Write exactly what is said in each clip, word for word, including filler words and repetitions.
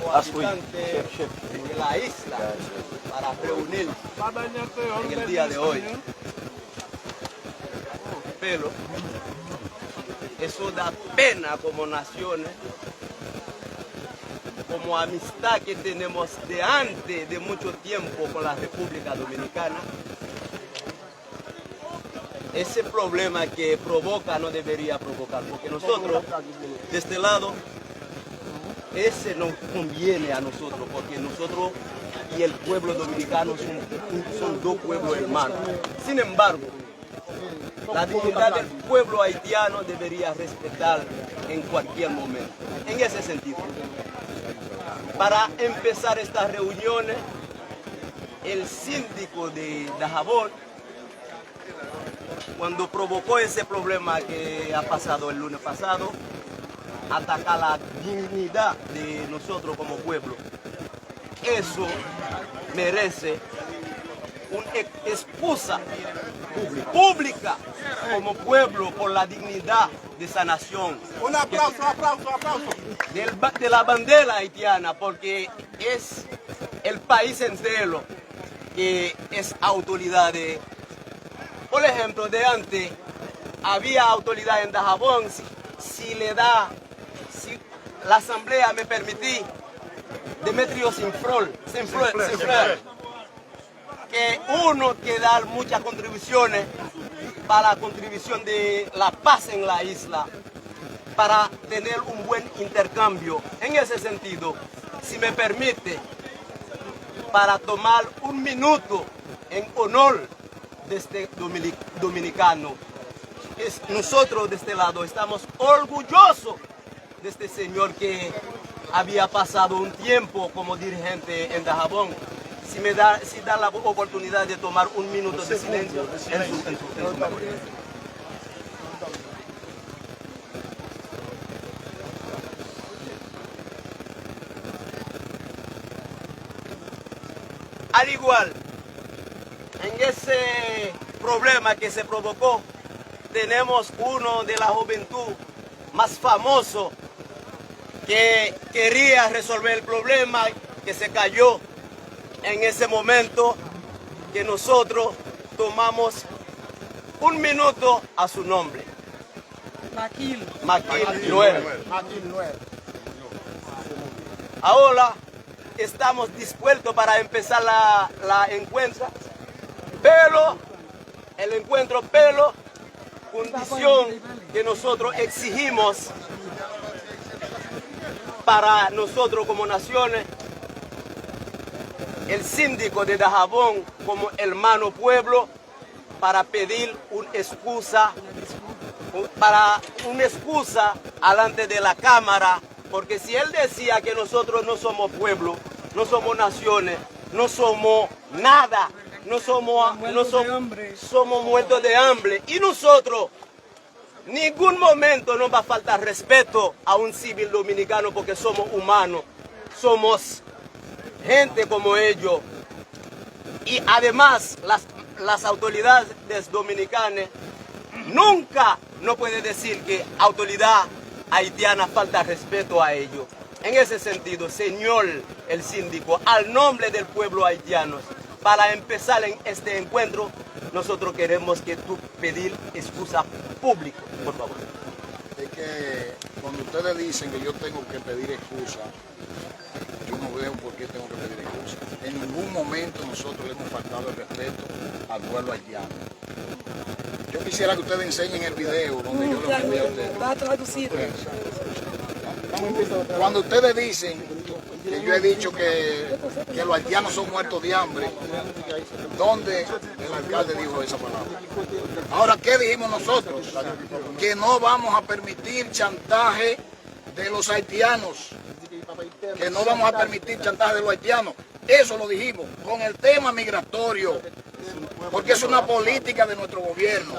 Como habitante de la isla para reunir en el día de hoy. Pero eso da pena como naciones, como amistad que tenemos de antes de mucho tiempo con la República Dominicana. Ese problema que provoca no debería provocar, porque nosotros, de este lado, ese nos conviene a nosotros, porque nosotros y el pueblo dominicano son, son dos pueblos hermanos. Sin embargo, la dignidad del pueblo haitiano debería respetar en cualquier momento. En ese sentido, para empezar estas reuniones, el síndico de Dajabón, cuando provocó ese problema que ha pasado el lunes pasado, ataca la dignidad de nosotros como pueblo. Eso merece una excusa pública como pueblo por la dignidad de esa nación. Un aplauso, aplauso, aplauso. Del ba- de la bandera haitiana, porque es el país entero que es autoridad de, por ejemplo, de antes había autoridad en Dajabón, si, si le da, si la asamblea me permití, Demetrio Sinflor, Sinflor, Sinflor, que uno que dar muchas contribuciones para la contribución de la paz en la isla, para tener un buen intercambio. En ese sentido, si me permite, para tomar un minuto en honor de este dominic- dominicano, es- nosotros de este lado estamos orgullosos de este señor que había pasado un tiempo como dirigente en Dajabón. Si me da, si da la oportunidad de tomar un minuto de silencio en su, en su, en su memoria. Al igual, en ese problema que se provocó, tenemos uno de la juventud más famoso que quería resolver el problema que se cayó en ese momento que nosotros tomamos un minuto a su nombre. Maquil. Maquil Noel. Ahora estamos dispuestos para empezar la, la encuentra, pero el encuentro, pero condición que nosotros exigimos para nosotros como naciones, el síndico de Dajabón como hermano pueblo, para pedir una excusa, para una excusa alante de la Cámara, porque si él decía que nosotros no somos pueblo, no somos naciones, no somos nada, no somos, no somos, somos muertos de hambre. Y nosotros, ningún momento nos va a faltar respeto a un civil dominicano porque somos humanos, somos gente como ellos. Y además, las, las autoridades dominicanas nunca no puede decir que autoridad haitiana falta respeto a ellos. En ese sentido, señor el síndico, al nombre del pueblo haitiano, para empezar en este encuentro, nosotros queremos que tú pedir excusa público, por favor. Es que cuando ustedes dicen que yo tengo que pedir excusa, yo no veo por qué tengo que pedir excusa. En ningún momento nosotros le hemos faltado el respeto al pueblo haitiano. Yo quisiera que ustedes enseñen el video donde yo lo envié a ustedes. Va a traducir. Cuando ustedes dicen que yo he dicho que, que los haitianos son muertos de hambre, ¿dónde el alcalde dijo esa palabra? Ahora, ¿qué dijimos nosotros? Que no vamos a permitir chantaje de los haitianos, que no vamos a permitir chantaje de los haitianos. Eso lo dijimos con el tema migratorio, porque es una política de nuestro gobierno.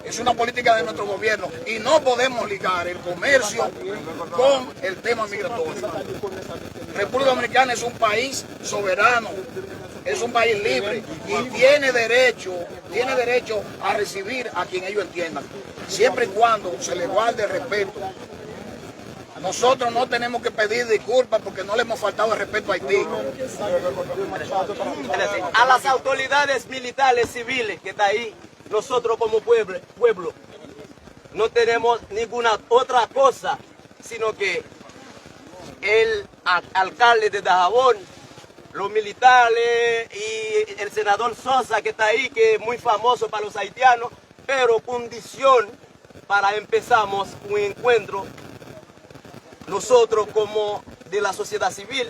Es una política de nuestro gobierno y no podemos ligar el comercio con el tema migratorio. República Dominicana es un país soberano, es un país libre y tiene derecho, tiene derecho a recibir a quien ellos entiendan, siempre y cuando se le guarde el respeto. Nosotros no tenemos que pedir disculpas porque no le hemos faltado el respeto a Haití. A las autoridades militares civiles que está ahí, nosotros como pueblo, pueblo, no tenemos ninguna otra cosa, sino que el a- alcalde de Dajabón, los militares y el senador Sosa que está ahí, que es muy famoso para los haitianos, pero condición para empezamos un encuentro nosotros como de la sociedad civil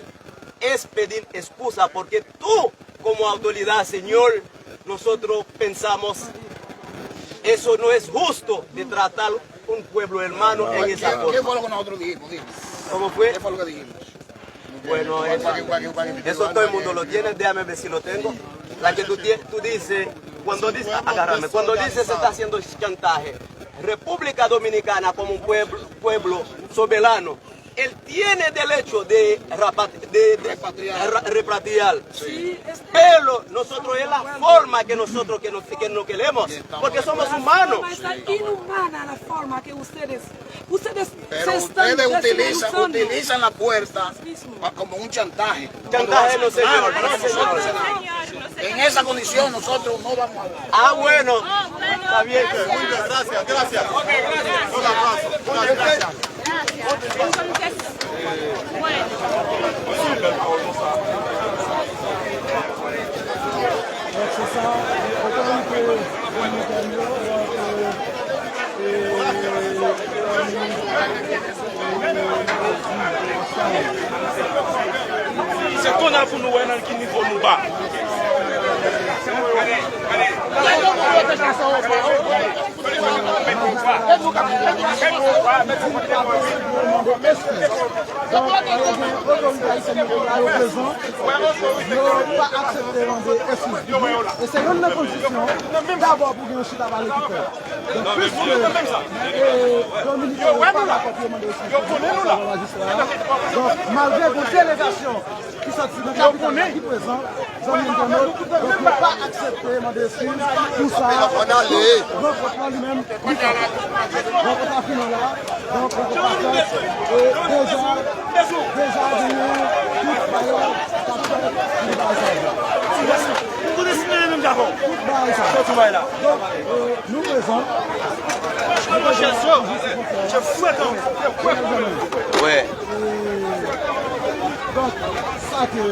es pedir excusa porque tú como autoridad, señor, nosotros pensamos eso no es justo de tratar un pueblo hermano en esa forma. ¿Qué fue lo que nosotros dijimos? Dime. ¿Cómo fue? ¿Qué fue lo que dijimos? Bueno, eso todo el mundo lo tiene, déjame ver si lo tengo. La que tú, tie- tú dices, cuando dices, agárrame, cuando dices se está haciendo chantaje, República Dominicana como un pueblo, pueblo soberano, él tiene derecho de, rapat- de, de repatriar. Pero nosotros es la forma que nosotros que nos, que nos queremos, porque somos humanos. Está inhumana la forma que ustedes, ustedes se están deshumanizándose. Pero ustedes utilizan, utilizan la fuerza como un chantaje. Chantaje no, señor. No, señor. En esa condición nosotros no vamos a hablar. Ah, bueno. Está bien. Gracias, gracias. Donk, se sa, otorite dominikèn yo, donk, e, e, Se kounye a pou nou wè nan ki nivo nou ba. Donk, e, gen otorite ayisyèn yo la, yo prezan. Yo pa aksepte mande eskiz. E se youn nan kondisyon, dabò pou gen yon chita pale ki fèt. Donk, piske, e, Dominiken yo pa dakò pou yo mande eskiz pou majistra a, donk, malgre gen delegasyon ki sòti nan kapital la ki prezan, zanmi entènot, donk, yo pa aksepte mande eskiz pou sa. Rankont lan li menm, li fèt. Rankont la fini la, donk, rankont la fèt, e deja, deja genyen tout bagay k ap fèt pou bagay sa yo. Tout bagay sa yo. Donk, e, nou prezan. Wè. Donk, sa ke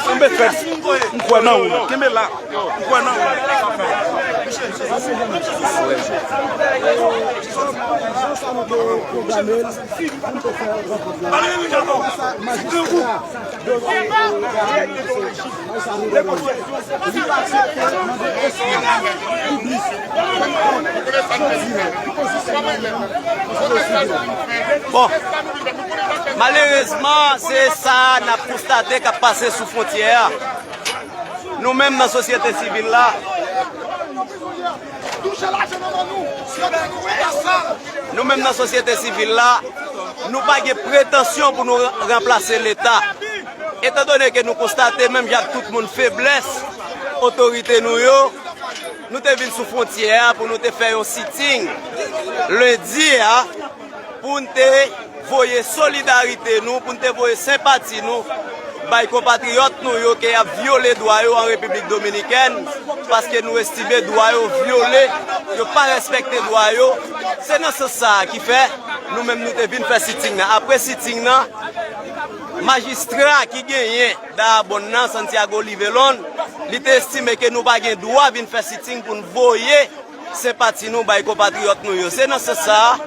Kenbe fèm. M kwè nan ou. Kenbe la. M kwè nan ou. Jan sa nou te pwograme l pou n te fè rankont la. Apre sa, majistra Dominiken yo, li pa aksepte mande eskiz piblik. Bon, malerezman, se sa n ap konstate k ap pase sou fwontyè a. Nou menm nan sosyete sivil la, nou menm nan sosyete sivil la, nou pa gen pretansyon pou nou ranplase Leta. Etandone ke nou konstate menm jan ak tout moun feblès otorite nou yo, nou te vin sou fwontyè a pou nou te fè yon sitting lendi a pou n te voye solidarite nou, pou n te voye senpati nou bay konpatriyòt nou yo ke y ap vyole dwa yo an Repiblik Dominikèn, paske nou estime dwa yo vyole, yo pa respekte dwa yo. Se nan sans sa a ki fè nou menm nou te vin fè sitting nan. Apre sitting nan, majistra ki genyen Dayabonn nan, Santiago Livelon, li te estime ke nou pa gen dwa vin fè sitting pou n voye senpati nou bay konpatriyòt nou yo. Se nan sans sa a,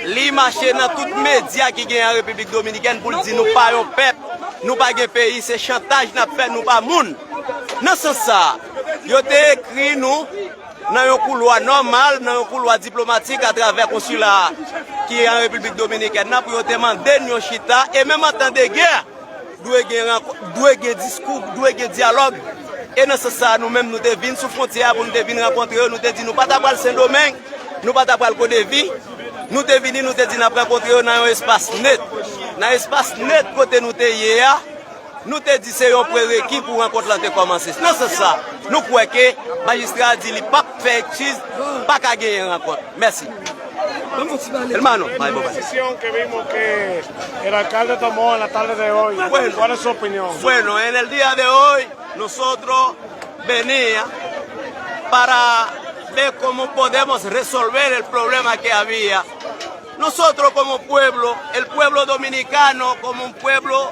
li mache nan tout medya ki genyen an Repiblik Dominikèn pou l di nou pa yon pèp, nou pa gen peyi, se chantaj n ap fè, nou pa moun. Nan sans sa a, yo te ekri nou nan yon koulwa nòmal, nan yon koulwa diplomatik atravè konsila a ki an Repiblik Dominikèn nan pou yo te mande n yon chita, e menm an tan de gè, dwe gen rank-, dwe gen diskou, dwe gen dyalòg. E nan sans sa a, nou menm, nou te vin sou fwontyè a pou nou te vin rankontre yo, nou te di nou pa ta pral Sendomeng, nou pa ta pral Kodevi, nou te vini, nou te di n ap rankontre yo nan yon espas net. Nan espas net kote nou te ye a, nou te di se yon prereki pou rankont lan te kòmanse. Nan sans sa a, nou kwè ke majistra a di li p ap fè eskiz, pa ka genyen rankont. Mèsi. Hermano, ay, papá. Decisión que vimos que el alcalde tomó en la tarde de hoy. Bueno, ¿cuál es su opinión? Bueno, en el día de hoy nosotros venía para ver cómo podemos resolver el problema que había. Nosotros como pueblo, el pueblo dominicano como un pueblo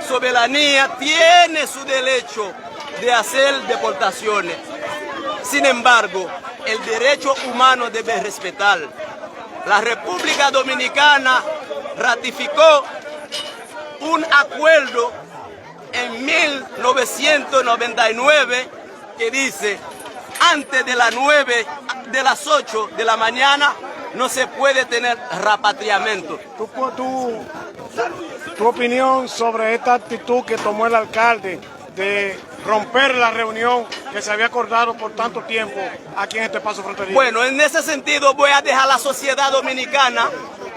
soberanía tiene su derecho de hacer deportaciones. Sin embargo, el derecho humano debe respetar. La República Dominicana ratificó un acuerdo en mil novecientos noventa y nueve que dice, antes de las nueve, de las ocho de la mañana, no se puede tener repatriamiento. Tu, tu, tu opinión sobre esta actitud que tomó el alcalde de romper la reunión que se había acordado por tanto tiempo aquí en este paso fronterizo. Bueno, en ese sentido voy a dejar a la sociedad dominicana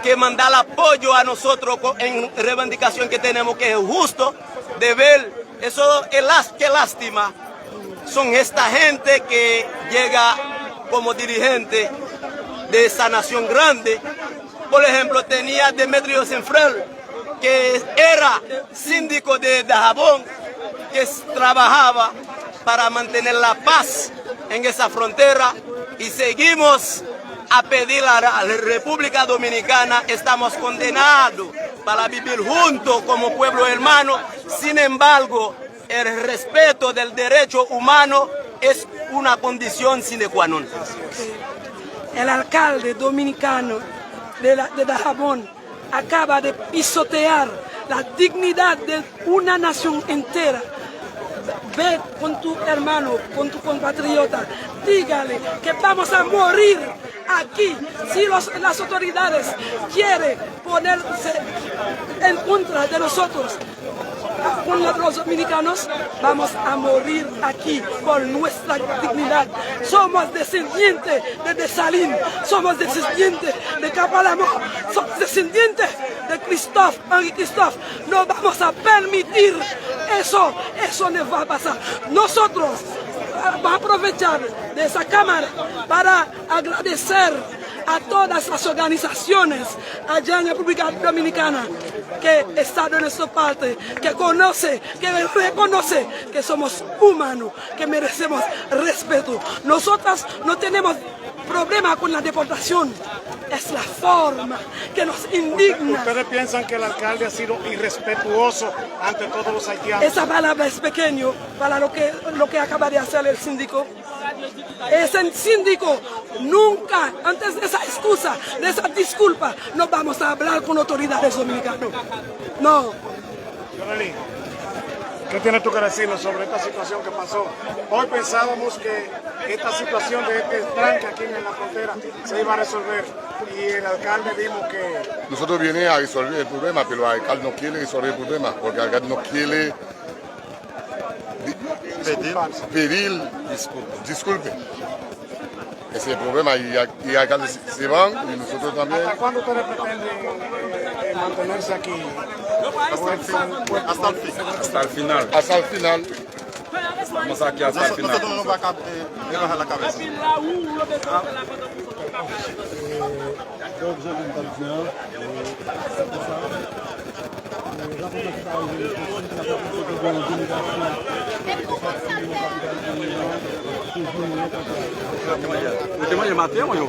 que mandar apoyo a nosotros co- en reivindicación que tenemos, que es justo de ver eso. Es las- qué lástima son esta gente que llega como dirigente de esa nación grande. Por ejemplo, tenía Demetrio Senfrel, que era síndico de Dajabón, que s- trabajaba para mantener la paz en esa frontera, y seguimos a pedir a la República Dominicana, estamos condenados para vivir juntos como pueblo hermano. Sin embargo, el respeto del derecho humano es una condición sine qua non. El alcalde dominicano de, la, de Dajabón acaba de pisotear la dignidad de una nación entera. Ve con tu hermano, con tu compatriota, dígale que vamos a morir aquí si los, las autoridades quieren ponerse en contra de nosotros. Con los dominicanos vamos a morir aquí por nuestra dignidad. Somos descendientes de Desalin, somos descendientes de Kapalamo, somos descendientes de Christophe, Henri Christophe. No vamos a permitir eso, eso no va a pasar. Nosotros, ah, vamos a aprovechar de esa cámara para agradecer a todas las organizaciones allá en República Dominicana que está de nuestra parte, que conoce, que reconoce que somos humanos, que merecemos respeto. Nosotras no tenemos problema con la deportación, es la forma que nos indigna. ¿Ustedes piensan que el alcalde ha sido irrespetuoso ante todos los haitianos? Esa palabra es pequeño para lo que, lo que acaba de hacer el síndico. Ese síndico nunca, antes de esa excusa, de esa disculpa, no vamos a hablar con autoridades dominicanas. No. Yoreli, ¿qué tienes tú que decirnos sobre esta situación que pasó? Hoy pensábamos que esta situación de este tranque aquí en la frontera se iba a resolver y el alcalde vimos que... Nosotros viene a resolver el problema, pero el alcalde no quiere resolver el problema, porque el alcalde no quiere di- pedir disculpa. Ese es el problema, y, y alcalde se, se van y nosotros también. ¿Hasta cuándo ustedes pretenden eh, eh, mantenerse aquí? Hasta el fin, hasta el fin. Hasta el final. Hasta el final. Vamos aquí hasta el final. Nosotros no nos va a eh, rebajar la cabeza. Donk, jan ke m t ap di a, e, se pou sa, e, rakonte ki sa rive nan Pòtoprens, la pòtoprens te gen yon delegasyon ki te sòti nan kapital peyi a, te vini rankontre avèk Yo te manje maten, mwen, yo.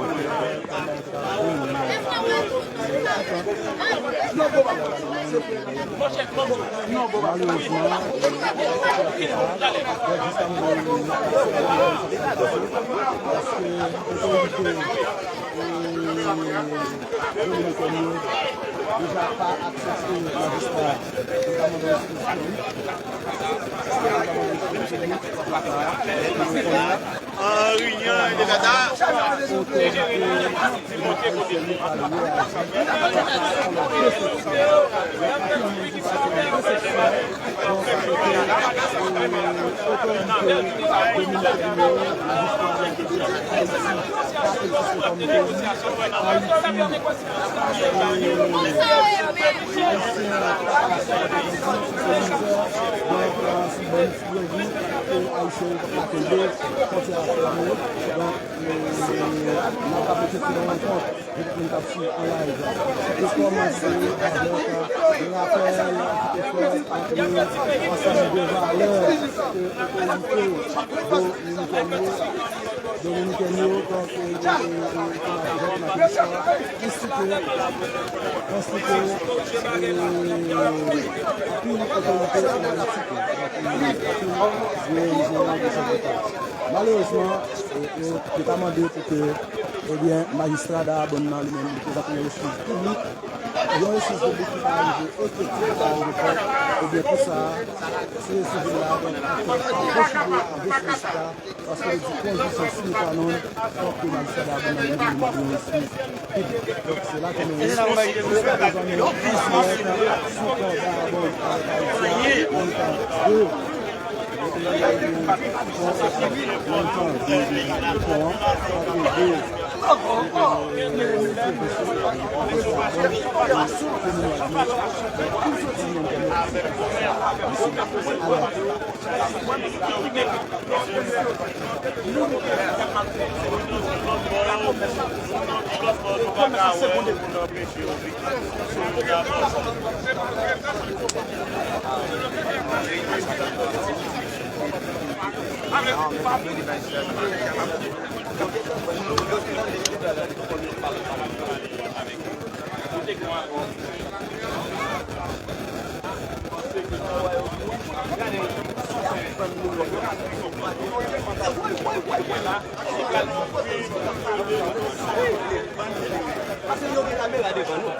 Malerezman, e, se sa, jiska m wè, paske otorite dominikèn yo deja pa aksepte majistra, notaman nan enstitisyon li. An reyinyon de data. Otorite ayisyèn yo pa reyaji. Otorite dominikèn yo pa egziste kòm peyi. Ayiti, Ayisyen pa ka sòti nan Ayiti, se mizè. Donk, euh, se bon ti grenvi ke Ayisyen yo pa ka kenbe fwontyè a fèmen. Donk, euh, n ap mete tou nan rankont, pou tout moun k ap swiv an live. Li kòmanse avèk, euh, rapèl ki te fèt ant nou, ansanm de valè ke otorite dominikèn yo, dominikèn yo, donk, e, e, e, e, Senatè Jacques Marc Richard, enstite, enstite, e, anpil otorite analitik yo, anpil gwo dirijan de Senatè. Malerezman, e, e, yo ta mande pou ke, ebyen, majistra Dayabonn nan li menm, li prezante yon eskiz piblik, yon eskiz piblik ki pa rive efektif, ki pa rive fèt, ebyen, pou sa, se sivil la, donk, ap fè, ap kontinye avèk majistra, paske li di kondisyon sine qua non, fòk ke majistra Dayabonn nan li menm li mande yon eskiz piblik. Donk, se la ke nou ye. Jiska prezan, nou an dirèk sou pon Dayabonn avèk Ayiti a, nan mitan de, nan mitan de, de, de pon an, ant de, e, e, e, sèvis yo, e, pon Dayabonn, e, komin Wadmèt. Donk, tout sòti nan entènèt, alò, Pase yo gen kamera devan nou.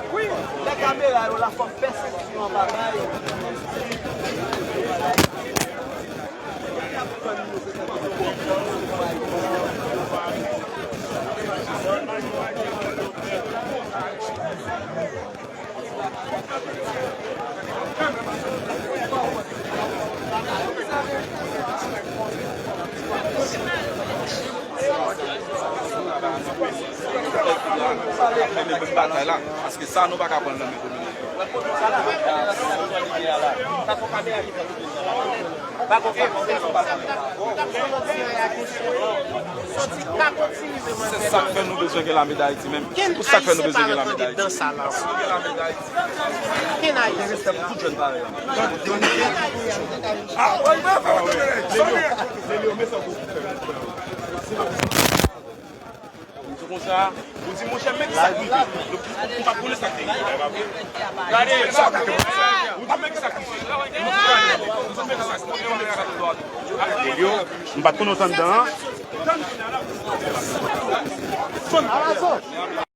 Lè kamera yo la, fòk pèsepsyon an pa bay. Ap mennen menm batay la, paske sa nou pa ka pran nan men dominiken. Se sa k fè nou bezwen gen lame Dayiti menm. Se pou sa k fè nou bezwen gen lame Dayiti. Pou gen lame Dayiti. Gen respè pou tout jèn parèy la. Se konsa, ou di, monchè, men ki sa k rive. Donk, ou pa konnen sa k te rive. Gade, ou di, men ki sa k rive. Ou di, men ki sa k rive. Elio, m pa t konnen w t anndan an.